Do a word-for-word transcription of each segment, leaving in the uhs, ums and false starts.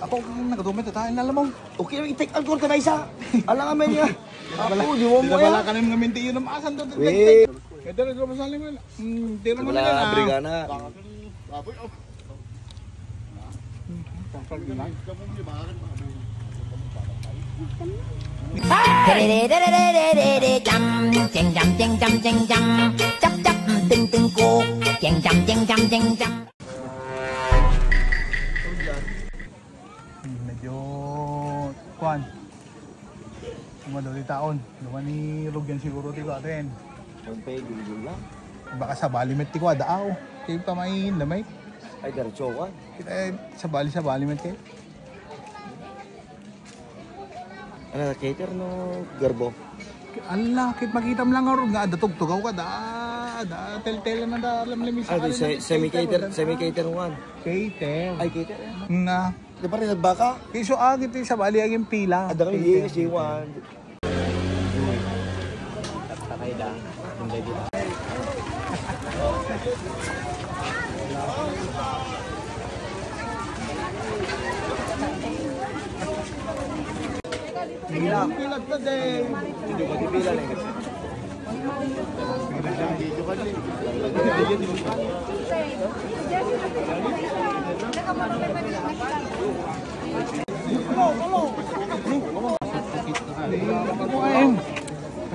Ako, nagatumit tayo na lamang. Okay, i-take alcohol ka na isa. Alam nga niya. Ako, di mo mo yan. Wala ka nang ngaminti yun ang asan to. Wait. Kaya talaga masaling wala. Hmm, di naman Wala, nila na. Brigana. Jam, jing jam, jing jam, jing jam. Chap, chap, ting, ting, ko. Jing jam, jing jam, jing jam. Hmm, medyo, kuan. Umadali taon. Duman ni Rugen siguro ti kuaten. Ang pay, gulgul lang. Baka sabali met ti kuada, aw. Kayo pa may damay. Ay, diretso ka. Kita, eh, sabali-sabali met kayo. Ano, cater no garbo? Ala, kit makita mo lang nga, nga adda tugtugaw ka, da, da, tel-tel na da, alam, alam, Ah, di, sa, semi-cater, semi-cater one. Cater. Ay, cater, eh. Na. Di pa rin nagbaka? Iso agit, eh, sabali aging pila. Adda kami, Cater. Yes, one. Takay da. Hindi kita. Pila. Pila ta, day.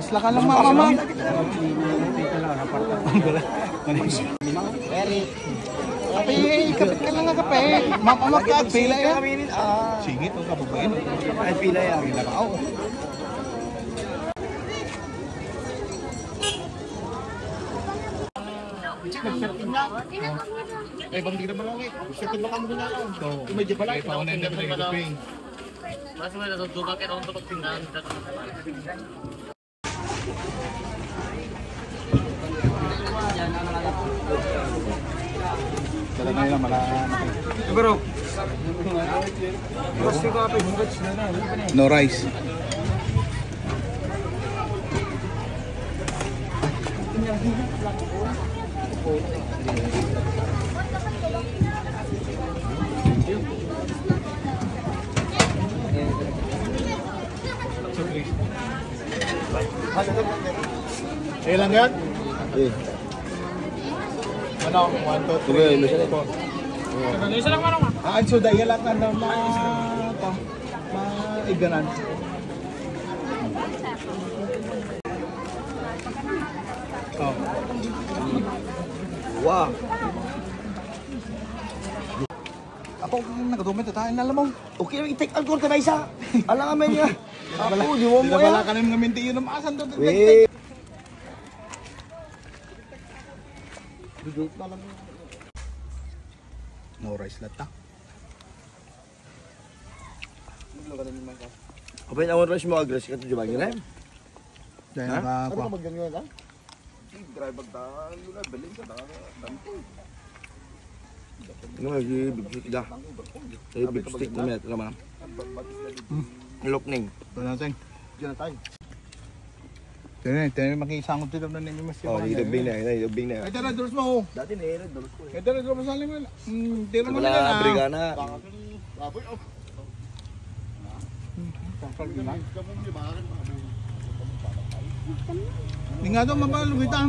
Kasla ka lang, mama, ma'am. Ate, kapit ka lang nga kape. Ma'am, amak ka, pila yan. Sige, itong kababayan. Ay, pila yan. Pila ka, oo. Ay, bang di naman lang eh. Sakit baka mo na lang. Medyo pala. Ay, pauna yung dapat yung kape. Mas may natutubak ka nung tukot tingnan. Dala na yun, mala-, Bro. No rice. Ilang yan? Eh. Ano? One, two, three, four. Isa lang, manong, ah. Ah, so dahil lang na ma-, ito. Ma-, iganan. Oh. Wow. Ako, nagatumit tayo na lamang. Okay, i-take alcohol ka na isa. Alam nga niya. Ako, di mo mo yan. Wala ka nang ngaminti yun ang asan to. Wait. No rice latta. Abay, ang oras mo, agres ka to, di ba, gina? Dahil Ha? naka-, Ano ka magganyan, ha? Driver ta, ano na, bilhin ka, baka, dante. Ano, di bibsik da. Di bibsik na met, naman. Hmm. Lukning. Ito natin. Diyan na tayo. Tiyan, tiyan, makisangot dito na ni Mas Oh, Ivan, di eh. Lubing na, di lubing na. Ay, tara, Diyos mo. Dati na, eh, Diyos ko, eh. Ay, tara, Diyos mo, saling wala. Hmm, tira mo Wala, na yan, ah. Brigana. Baboy, oh. Di nga daw mabalog ito, ah.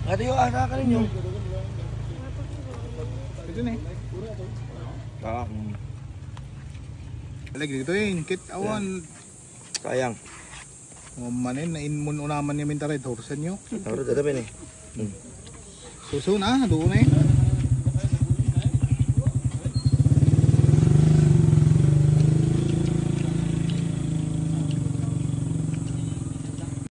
Ate, yung asa ka ninyo? Ito na eh. Ah, mm. Lagi dito eh, kit awan. Sayang. Oh, manen, na inmun unaman niya minta red horse niyo. Aro, dada, pene. Hmm. Susun, ah, doon eh.